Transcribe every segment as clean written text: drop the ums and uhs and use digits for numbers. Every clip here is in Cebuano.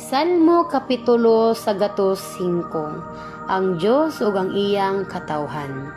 Salmo Kapitulo 105. Ang Dios ug ang iyang katawhan.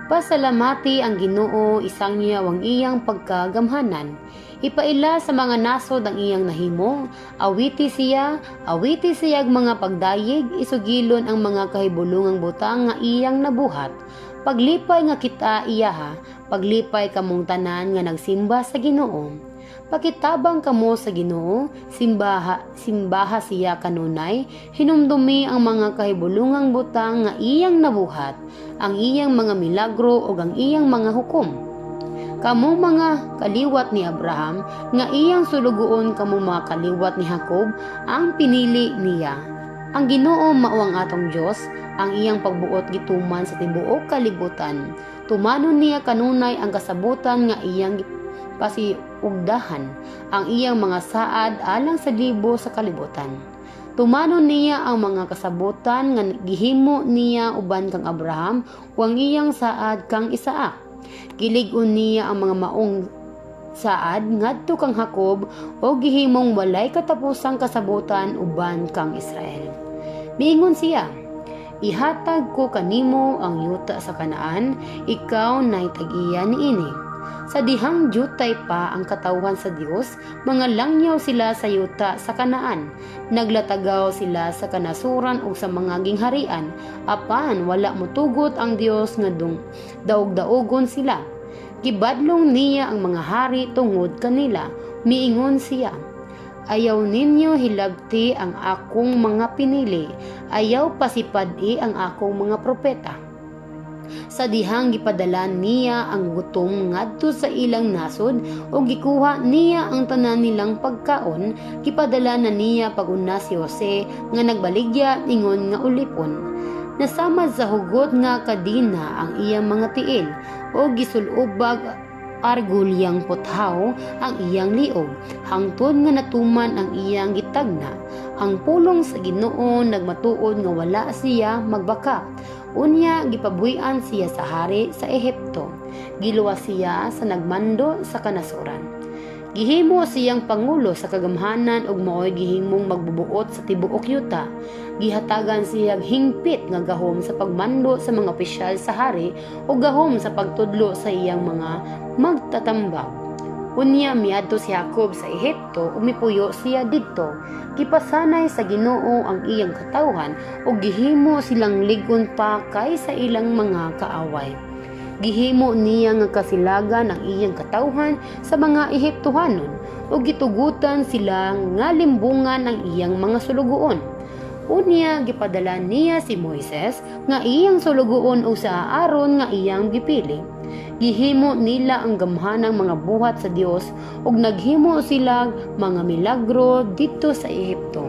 Pasalamati ang Ginoo, isangyaw ang iyang pagkagamhanan. Ipaila sa mga nasod ang iyang nahimo, awiti siya, awiti siya ang mga pagdayeg, isugilon ang mga kahibulungang butang nga iyang nabuhat. Paglipay nga kita iyaha, paglipay kamong tanan nga nagsimba sa Ginoo. Pakitabang kamo sa Ginoo, simbaha, simbaha siya kanunay, hinumdumi ang mga kahibulungang butang nga iyang nabuhat, ang iyang mga milagro ug ang iyang mga hukom. Kamong mga kaliwat ni Abraham, nga iyang sulugoon, kamong mga kaliwat ni Jacob, ang pinili niya. Ang Ginoo mao ang atong Dios, ang iyang pagbuot gituman sa tibuok kalibutan. Tumanon niya kanunay ang kasabutan nga iyang pasiugdahan, ang iyang mga saad alang sa libo sa kalibutan. Tumanon niya ang mga kasabutan nga gihimo niya uban kang Abraham ug ang iyang saad kang Isaac. Gilig-on niya ang mga maong saad ngadto kang Jacob o gihimong walay katapusang kasabutan uban kang Israel. Miingon siya, "Ihatag ko kanimo ang yuta sa Kanaan, ikaw nay tag-iya niini." Sa dihang jutay pa ang katawhan sa Dios, mga langyaw sila sa yuta sa Kanaan. Naglatagaw sila sa kanasuran ug sa mga gingharian, apan wala motugot ang Dios nga dung daog-daogon sila. Gibadlong niya ang mga hari tungod kanila. Miingon siya, "Ayaw ninyo hilabti ang akong mga pinili, ayaw pasipad-i ang akong mga propeta." Sa dihang gipadala niya ang gutom ngadto sa ilang nasod ug gikuha niya ang tanan nilang pagkaon, gipadala na niya pag-una si Jose nga nagbaligya ingon nga ulipon. Nasamad sa hugot nga kadina ang iyang mga tiil ug gisulubag argulyang puthaw ang iyang liog hangtod nga natuman ang iyang gitagna. Ang pulong sa Ginoo nagmatuod nga wala siya magbaka. Unya gipabuy-an siya sa hari sa Ehipto. Giluwas siya sa nagmando sa kanasuran. Gihimo siyang pangulo sa kagamhanan ug maoy gihimong magbubuot sa tibuok yuta. Gihatagan siya hingpit nga gahom sa pagmando sa mga opisyal sa hari ug gahom sa pagtudlo sa iyang mga magtatambag. Unya miadto si Jacob sa Ehipto ug mipuyo siya didto. Gipasanay sa Ginoo ang iyang katawhan ug gihimo silang lig-on pa kaysa ilang mga kaaway. Gihimo niya nga kasilagan ang iyang katawhan sa mga Ehiptohanon ug gitugutan sila nga limbungan ang iyang mga sulugoon. Unya gipadala niya si Moises nga iyang sulugoon ug sa Aaron nga iyang gipili. Gihimo nila ang gamhanang mga buhat sa Dios ug naghimo sila mga milagro didto sa Ehipto.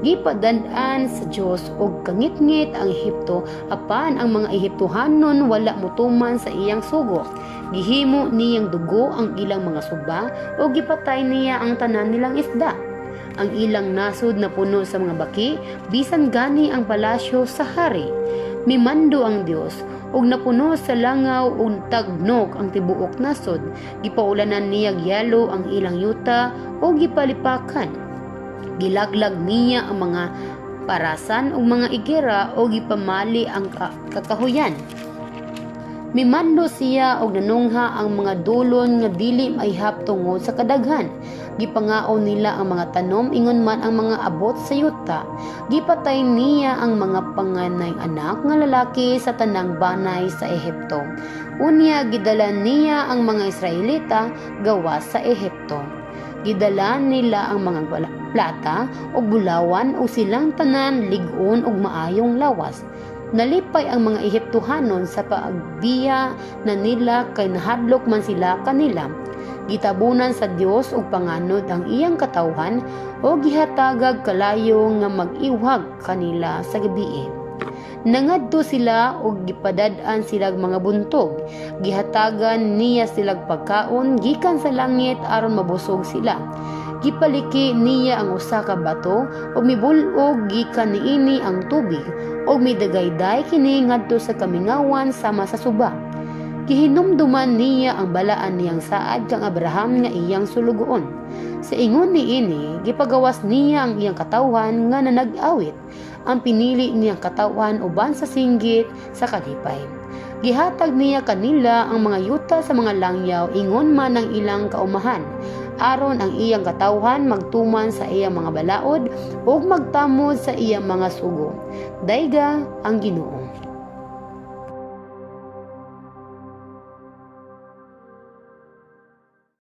Gipadan-an sa Dios og kangitngit ang Ehipto, apan ang mga Ehiptohanon wala motuman sa iyang sugo. Gihimo niyang dugo ang ilang mga suba ug gipatay niya ang tanan nilang isda. Ang ilang nasod napuno sa mga baki, bisan gani ang palasyo sa hari. Mimando ang Dios ug napuno sa langaw ug tagnok ang tibuok nasod. Gipaulanan niya yelo ang ilang yuta ug gipalipakan. Gilaglag niya ang mga parasan ug mga igera ug gipamali ang kakahuyan. Mimando siya og nanungha ang mga dulon nga dili maihap tungod sa kadaghan. Gipangaon nila ang mga tanom ingon man ang mga abot sa yuta. Gipatay niya ang mga panganay anak nga lalaki sa tanang banay sa Ehipto. Unya gidala niya ang mga Israelita gawas sa Ehipto. Gidala nila ang mga plata ug bulawan ug silang tanan lig-on ug maayong lawas. Nalipay ang mga Ehiptohanon sa pagbiya na nila kay nahadlok man sila kanila. Gitabunan sa Dios og panganod ang iyang katawhan o gihatagag kalayo nga mag-iwhag kanila sa gabii. Nangadto sila og gipadad-an silag mga buntog. Gihatagan niya silag pagkaon gikan sa langit aron mabusog sila. Gipaliki niya ang usa ka bato ug mibul-og gikan niini ang tubig ug midagayday kini ngadto sa kamingawan sama sa suba. Gihinumduman niya ang balaan niyang saad kang Abraham nga iyang sulugoon. Sa ingon niini, gipagawas niya ang iyang katawhan nga nanag-awit, ang pinili niyang katawhan uban sa singgit sa kalipay. Gihatag niya kanila ang mga yuta sa mga langyaw ingon man ang ilang kaumahan, aron ang iyang katawhan magtuman sa iyang mga balaod ug magtamod sa iyang mga sugo. Dayga ang Ginoo.